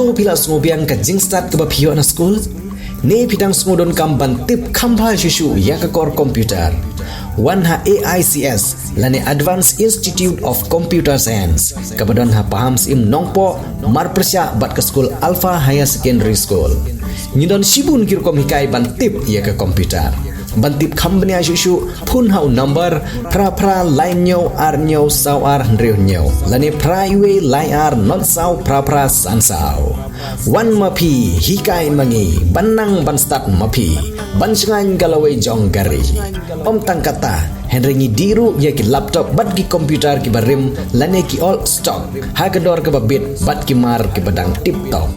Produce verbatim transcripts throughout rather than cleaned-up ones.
Phi la sngewbiang ka jingstad kaba phi ïoh na skul? Ne phi dang sngewdonkam ban tip kham bha shuh shuh ïa ka kor computer? Wan ha A I C S lane Advanced Institute of Computer Science, kaba don ha Pahamsyiem Nongpoh, marpyrshah bad ka skul Alpha Higher Secondary School. Ngi don shibun ki rukom hikai ban tip ïa ka computer. Ban tip kham bniah shuh shuh, phone ha u number phra phra lai hynñiew ar hynñiew saw ar hynriew hynñiew lane phra wei lai ar not saw phra phra san saw. Wan ma phi, hikai ma ngi, ban nang ban stad ma phi, ban shngaiñ ka lawei jong ka ri. Ym tang katta, hynrei ngi dih ruh ïa ki laptop bad ki computer kiba rim lane ki old stock ha ka dor kaba bit bad ki mar kiba dang tip top.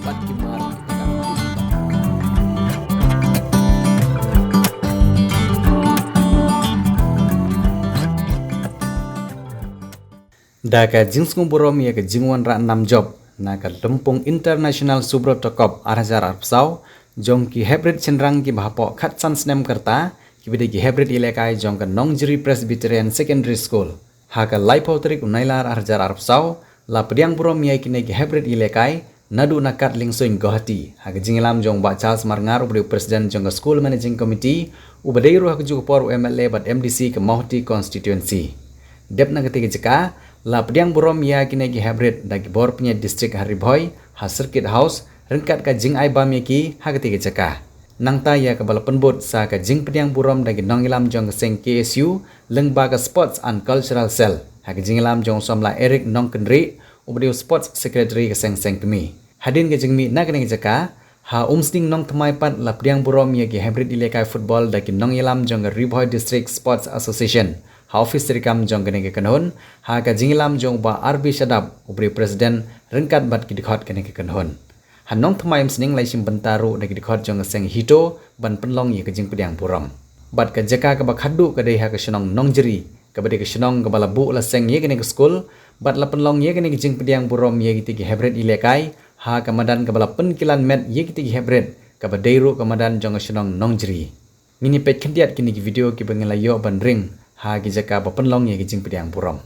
Da ka jingsngewburom ïa ka jingwanrah nam jop na ka lympung International Subroto Cup ar hajar arphew saw jong ki heprit shynrang kiba hapoh khatsan snem ka rta, kiba dei ki heprit ïalehkai jong ka Nongjri Presbyterian Secondary School. Ha ka laiphew tarik u Nailar ar hajar arphew saw, la pdiang burom ïa kine ki heprit ïalehkai naduh na Kadlingsung Guwahati, ha ka jingïalam jong u Bah Charles Marngar, uba dei u President jong ka School Managing Committee, uba dei ruh ha kajuh ka por u M L A bad M D C ka Mawhati Constituency. Dep na katei ka jaka, la pdiang burom ïa kine ki heprit da ki bor pynïaid district ha Ri Bhoi, ha Circuit House, ryngkat ka jingai bam ïa ki ha katei ka jaka. Nangta ïa kaba la pynbud sa ka jingpdiang burom da ki nongïalam jong ka seng K S U, lyngba ka Sports and Cultural Cell, ha ka jingïalam jong u samla Eric Nongkynrih, uba dei u Sports Secretary ka seng seng kmie. Hadien ka jingmih na kane ka jaka, ha Umsning Nongthymmai pat la pdiang burom ïa ki heprit ïalehkai football da ki nongïalam jong ka Ri Bhoi District Sports Association ha ophis treikam jong kane ka kynhun, ha ka jingïalam jong u Bah R B Shadap, uba dei u President, ryngkat bad ki dkhot kane ka kynhun. Ha Nongthymmai Umsning la ïashim bynta ruh da ki dkhot jong ka seng HITO ban pynlong ïa ka jingpdiang burom. Bad ka jaka kaba khatduh ka dei ha ka shnong Nongjri, kaba dei ka shnong kaba la buh la seng ïa kane ka skul, bad la pynlong ïa kane ka jingpdiang burom ïa kitei ki heprit ïalehkai ha ka madan kaba la pynkilan met ïa kitei ki heprit, kaba dei ruh ka madan jong ka shnong Nongjri. Ngin ïa peit khyndiat kine ki video kiba ngi la ïoh ban ring ha ki jaka ba pynlong ïa ki jingpdiang burom.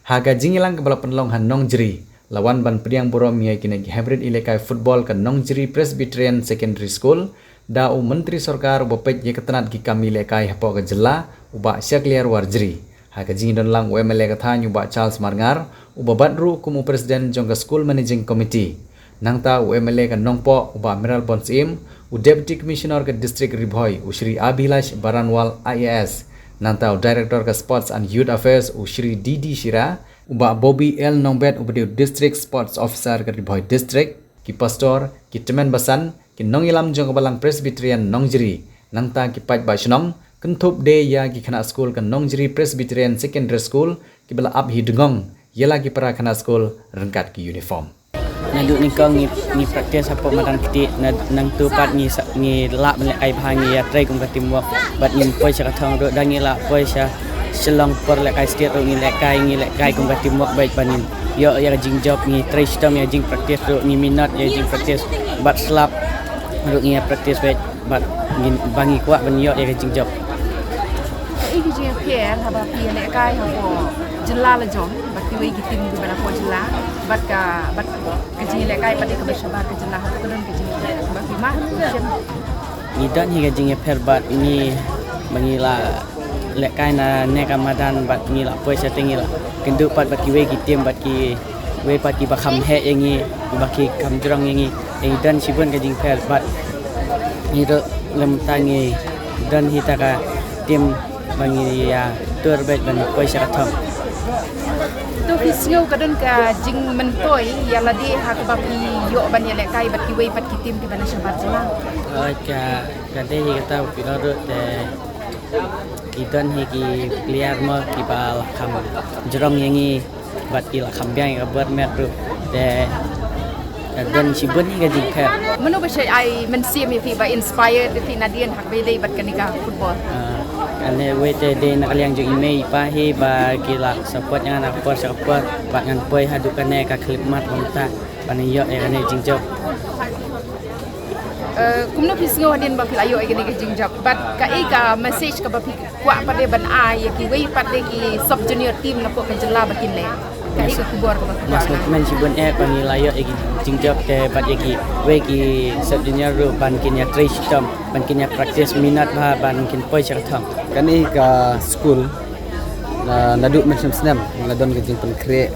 Ha ka jingïalang kaba la pynlong ha Nongjri, la wan ban pdiang burom ïa kine ki hybrid ïalehkai football ka Nongjri Presbyterian Secondary School da u Myntri Sorkar uba peit ïa ka tnat ki kam ïalehkai hapoh ka jylla, u Bah Shakliar Warjri. Ha ka jingdon lang u M L A ka thaiñ u Bah Charles Marngar, uba bat ruh kum u President jong ka School Managing Committee. Nangta u M L A ka Nongpoh u Bah Mayralborn Syiem, u Deputy Commissioner ka District Ri Bhoi u Shri Abhilash Baranwal I A S. Nangta u Director ka Sports and Youth Affairs u Shri D D Shira, u Bah Bobby L Nongbet uba dei u District Sports Officer ka Ri Bhoi District, ki pastor, ki tymmen basan, ki nongïalam jong ka Balang Presbyterian Nongjri, nangta ki paidbah shnong, kynthup de ïa ki khynnah skul ka Nongjri Presbyterian Secondary School, kiba la ap hi dngong ïa la ki para khynnah skul ryngkat ki uniform. Naduh nyngkong ngi, ngi practice hapoh madan kti, na, nangtu pat ngi sa, ngi lah ban lehkai bha, ngi ïatrei kum ka teamwork, bad ngin poi sha ka thong ruh, da ngi lah poi sha Shillong por lehkai state ruh ngi lehkai, ngi lehkai kum ka teamwork bad ban ïoh ïa ka jingjop, ngi trei shitom ïa jingpractice ruh, ngi minot ïa jingpractice, bad slap ruh ngi ïa practice bad, bad ngin, ba ngi kwah ban ïoh ïa ka jingjop. Kaei ka jingïapher haba phi ïalehkai hapoh jylla la jong bad kiwei ki team kiba na hapoh jylla, bad ka, bad ka jingïalehkai pat kaba shabar ka jylla, hato ka don ka jingïapher ba phi mad shisha? Ngi don hi ka jingïapher bad ngi, ba ngi la lehkai na ne ka madan bad ngi la poi shatei, ngi la kynduh pat bad kiwei ki team bad kiwei pat kiba kham heh ïa ngi, kiba ki kham jrong ïa ngi. Ngi don shibun ka jingpher bad ngi ruh lem ta ngi don hi ta ka team ba ngi ïa tur bad ban poi sha ka thong. To phi sngew ka don ka jingmyntoi ïa lade ha kaba phi ïoh ban ïalehkai bad kiwei pat ki team kiba na shabar jylla? Oi, ka, ka dei hi kata ba phi ong ruh te, ki don hi ki player mo kiba la kham jrong ïa ngi bad ki la kham biang ïa ka bor met ruh. Te, eh, don shibun hi ka jingpher. Mano ba shait ai mynsiem ïa phi, ba inspired ïa phi nadien haba ïadei bad kane ka football? Ah, kane wei te dei na ka liang jong i mei i pa hi ba ki la support ïa nga na ka por sha ka por bad ngan poi haduh kane ka khyllipmat ba mynta ban ïoh ïa kane ka jingjop. Eh, kumno phi sngew hadien ba phi la ïoh ïa kane ka jingjop? Bad kaei ka message kaba phi kwah pat de ban ai ïa kiwei pat de ki sub junior team na hapoh ka jylla ba kin leh? Kaei ka khubor kaba phi kwah? Nga sngewkmen shibun eh ba ngi la ïoh ïa ki jingjop te bad ïa kiwei ki sub junior ruh ban kin ïatrei shitom, ban kin ïa practice minot bha ban kin poi sha ka thong. Kane ka skul, na, naduh mynshem snem ngi la don ka jingpynkhreh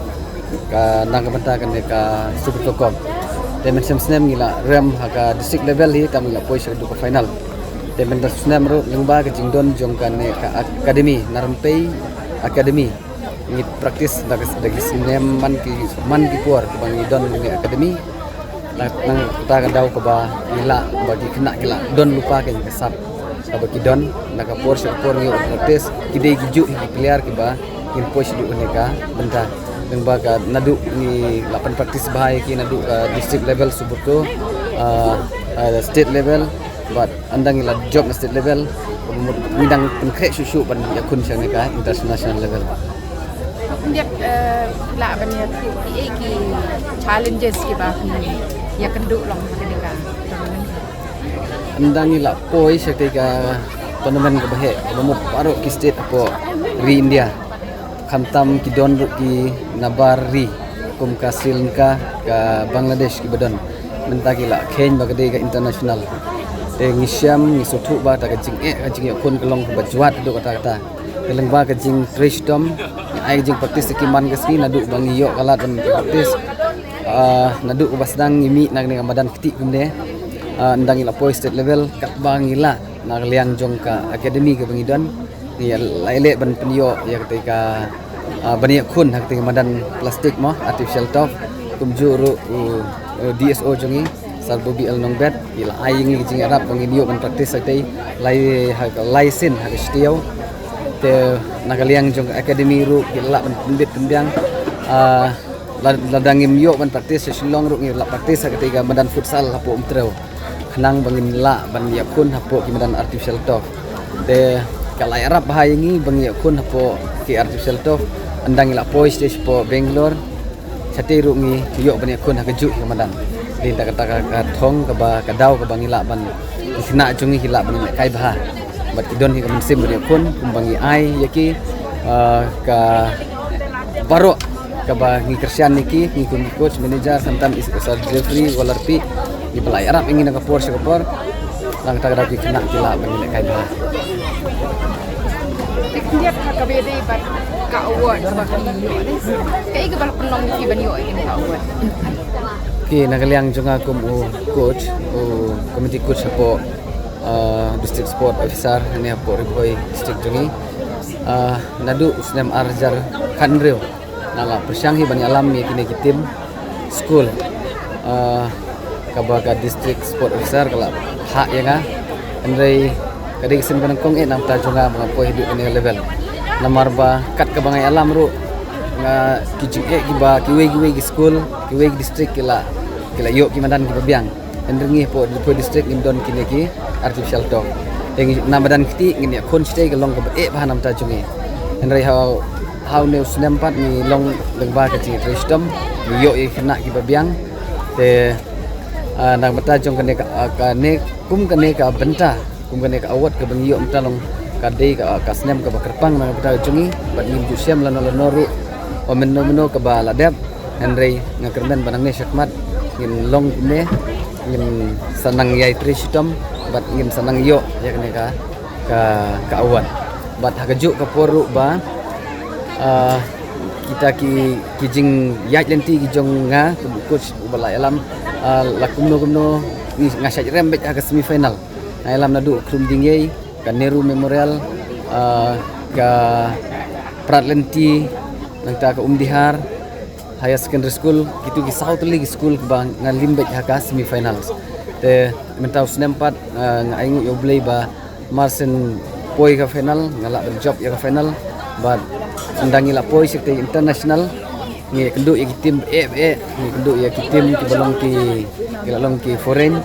ka na ka bynta kane ka Super Cup. Te mynshem snem ngi la rem ha ka district level hi, tam ngi la poi sha ka final. Te mynshem snem ruh lyngba ka jingdon jong kane ka academy, Nongpei Academy, ngi practice da ka, da ki snem man ki, man ki por kaba ngi don kane academy. Na, na kata ka daw kaba ngi lah, ba ki khynnah ki lah don lypa ka jingkyrshan kaba ki don, na ka por sha ka por ngi practice, ki dei ki juh hi ki player kiba ngin poi shaduh kane ka bynta. Lyngba ka naduh ngi la pynpractice bha ïa ki naduh ka district level Super Cup, ah, ah, state level, bad ynda ngi la jop na state level, ngi dang pynkhreh shuh shuh ban ïakhun sha kane ka international level. Khyndiat, eh, lah ban ïathuh kiei ki challenges kiba phi ïakynduh long ha kane ka tournament? Ynda ngi la poi sha kane ka tournament kaba heh, kaba mut baroh ki state hapoh ri India. Khamtam ki don ruh ki na bar ri, kum ka Sri Lanka, ka Bangladesh kiba don. Mynta ki la kheiñ ba ka dei ka international. Te ngi shem, ngi sngewthuh ba kata ka jingeh, ka jingïakhun ka long kaba jwat haduh katta katta. Te lyngba ka jingtrei shitom, ngi ai ka jingpractice ki man ka sngi naduh ba ngi ïoh ka lad ban practice. Ah, naduh kaba sdang ngi mih na kane ka madan kti kumne. Ah, ynda ngi la poi state level, katba ngi lah na ka liang jong ka academy kaba ngi don, ngi la ïaleh ban pynïoh ïa kata ka, ah, ban ïakhun ha kata ka madan plastik mo, artificial turf. Kumjuh ruh u, u D S O jong ngi, Sir Bobby L Nongbet, i la ai ïa ngi ka jingïarap ba ngin ïoh ban practice ha kata, lai ha ka, lai sien ha ka shnong. Te na ka liang jong ka academy ruh ki la lah ban pynbit pynbiang, ah, la, lada ngim ïoh ban practice sha Shillong ruh ngi la practice ha kata ka madan futsal hapoh Umtrew. Khnang ba ngin lah ban ïakhun hapoh ki madan artificial turf. Te ka la ïarap bha ïa ngi ba ngi ïakhun hapoh ki artificial turf. Ynda ngi la poi stage hapoh Bangalore, shatei ruh ngi ïoh ban ïakhun ha kajuh ka madan. Dei da kata ka, ka thong kaba, ka daw kaba ngi lah ban, ki khynnah jong ngi ki lah ban lehkai bha. Bad ki don hi ka mynsiem ban ïakhun kumba ngi ai ïa ki, ah, ka Baroh kaba ngi kyrshan ïa ki, ngi kum ki coach, manager, khamtam i Sir Jeffrey Walarpi, ngi ba la ïarap ïa ngi na ka por sha ka por. Nangta ka dei ki khynnah ki lah ban lehkai bha. Te khyndiat ha kaba ïadei bad ka award kaba phi ïoh, kaei kaba la pynlong ïa phi ban ïoh ïa ka award? Okay, na ka liang jong nga kum u coach, u committee coach hapoh, ah, District Sport Officer hangne hapoh Ri Bhoi District jong ngi. Ah, naduh u snem ar hajar khathynriew nga la pyrshang hi ban ïalam ïa kine ki team school, ah, kaba ka District Sport Officer ka la phah ïa nga. Hynrei ka dei ka sien ba nyngkong eh na ka bynta jong nga ba nga poi haduh kane ka level. Namar ba kat kaba nga ïalam ruh, nga, ki jingeh kiba kiwei kiwei ki school, kiwei ki district ki la, ki la ïoh ki madan kiba biang. Hynrei ngi hapoh Ri Bhoi District ngim don kine ki artificial turf. Te ngi, na madan kti ngin ïakhun shatei ka long kaba eh bha na ka bynta jong ngi. Hynrei ha, ha une u snem pat ngi long lyngba ka jingtrei shitom, ngi ïoh ïa ki khynnah kiba biang. Te, ah, na ka bynta jong kane ka, ah, kane, kum kane ka bynta, kum kane ka award kaba ngi ïoh mynta long ka dei ka, ka snem kaba kyrpang na ka bynta jong ngi, bad ngim ju shem lano lano ruh, o mynno mynno kaba la dep. Hynrei nga kyrmen ba nangne shakhmat ngin long kumne, ngin sa nang ïai trei shitom bad ngin sa nang ïoh ïa kane ka, ka, ka award. Bad ha kajuh ka por ruh ba, ah, kita ki, ki jingïaid lynti ki jong nga kum u coach uba la ïalam, ah, la kumno kumno ngi, nga shait rem beit ha ka semi final. Nga ïalam naduh u Khrum Diengïei, ka Nehru Memorial, ah, ka Pradlynti, nangta ka Umdihar Higher Secondary School, kitu ki saw tylli ki school kiba nga lim beit ha ka semi finals. Te mynta u snem pat, ah, nga ainguh ïa U Blei ba mar shen poi ka final, nga lah ban jop ïa ka final. Bad ynda ngi la poi sha ki international, ngi ïakynduh ïa ki team ba eh ba eh, ngi ïakynduh ïa ki team kiba long ki, ki la long ki foreign,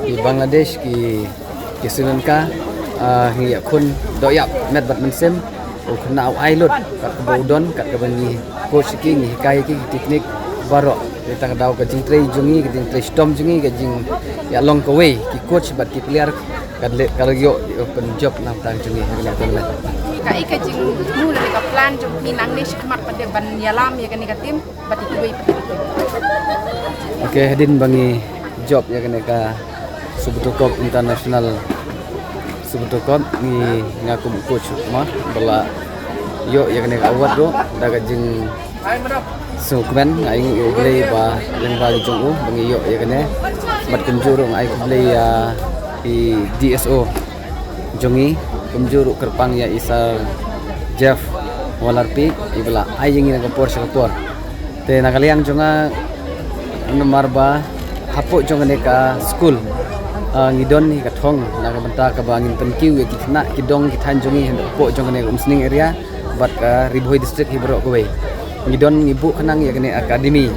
ki Bangladesh, ki, ki Sri Lanka, ah, ngi ïakhun doh ïap met bad mynsiem. U khynnah u ai lut kat kaba u don, kat kaba ngi coach ïa ki, ngi hikai ïa ki, ki technique baroh. Te tang ka daw ka jingtrei jong ngi, ka jingtrei shitom jong ngi, ka jingïalong kawei ki coach bad ki player, ka leh, ka la ïoh, ïoh pynjop na ka bynta jong ngi ha kane ka tournament. Kaei ka jingthmu lane ka plan jong phi nangne shakhmat pat de ban ïalam ïa kane ka team bad ïa kiwei pat? Okay, hadien ba ngi jop ïa kane ka Subrata Cup International, Subrata Cup, ngi, nga kum coach ma ba la ïoh ïa kane ka award ruh da ka jing sngewkmen, nga ainguh ïa U Blei ba lyngba ki jong u ba ngi ïoh ïa kane. Bad kumjuh ruh nga ai khublei ïa i D S O jong ngi, kumjuh ruh kyrpang ïa i Sir Jeff Walarpi, i ba la ai ïa ngi na ka por sha ka por. Te na ka liang jong nga, namar ba hapoh jong kane ka school, ah, ngi don hi ka thong na ka bynta kaba ngin pynkiew ïa ki khynnah ki dong ki thaiñ jong ngi hapoh jong kane ka Umsning area bad ka Ri Bhoi District hi baroh kawei. Ngi don, ngi buh khnang ïa kane academy.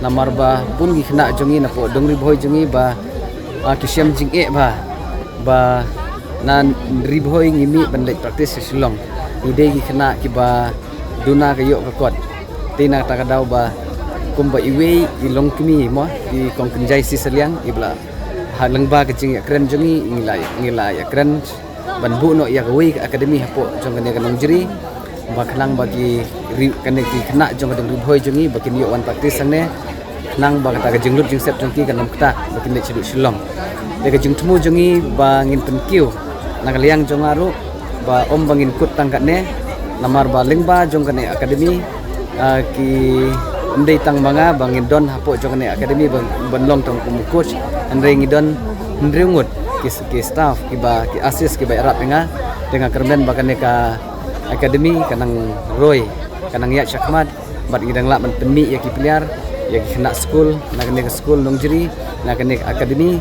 Namar ba bun ki khynnah jong ngi napoh dong Ri Bhoi jong ngi ba, ah, ki shem jingeh bha ba na Ri Bhoi ngi mih ban leit practice sha Shillong. Ngi dei ki khynnah kiba duna ka ïoh ka kot. Te na kata ka daw ba kumba iwei i longkmie mo, i Kong Kynjai C. Sylliang, i ba la ha lyngba ka jingïakren jong ngi, ngi la, ngi la ïakren ban buh noh ïa kawei ka academy hapoh jong kane ka Nongjri. Ba khnang ba ki ri, kane ki khynnah jong ka dong Ri Bhoi jong ngi ba kin ïoh wan practice hangne. Khnang ba kata ka jinglut jingsep jong ki kan ym ktah ba kin leit shaduh Shillong. Te ka jingthmu jong ngi ba ngin pynkiew na ka liang jong nga ruh ba ym ba ngin kut tang katne, namar ba lyngba jong kane academy, ah, ki, ym dei tang ma nga ba ngin don hapoh jong kane academy ban, ban long tang kum u coach, hynrei ngi don hynriew ngut ki, ki staff kiba, ki assist kiba ïarap ïa nga. Te nga kyrmen ba kane ka academy ka nang roi, ka nang ïaid shakhmat, bad ngi dang lah ban pynmih ïa ki player, ïa ki khynnah skul na kane ka skul Nongjri, na kane ka academy.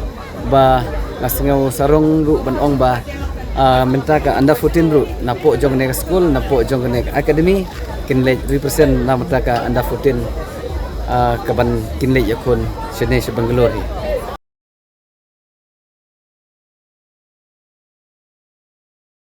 Ba nga sngew sarong ruh ban ong ba, ah, mynta ka under fourteen ruh napoh jong kane ka skul, napoh jong kane ka academy, kin leit represent na mynta ka under fourteen, ah, kaban kin leit ïakhun shane sha Bangalore hi.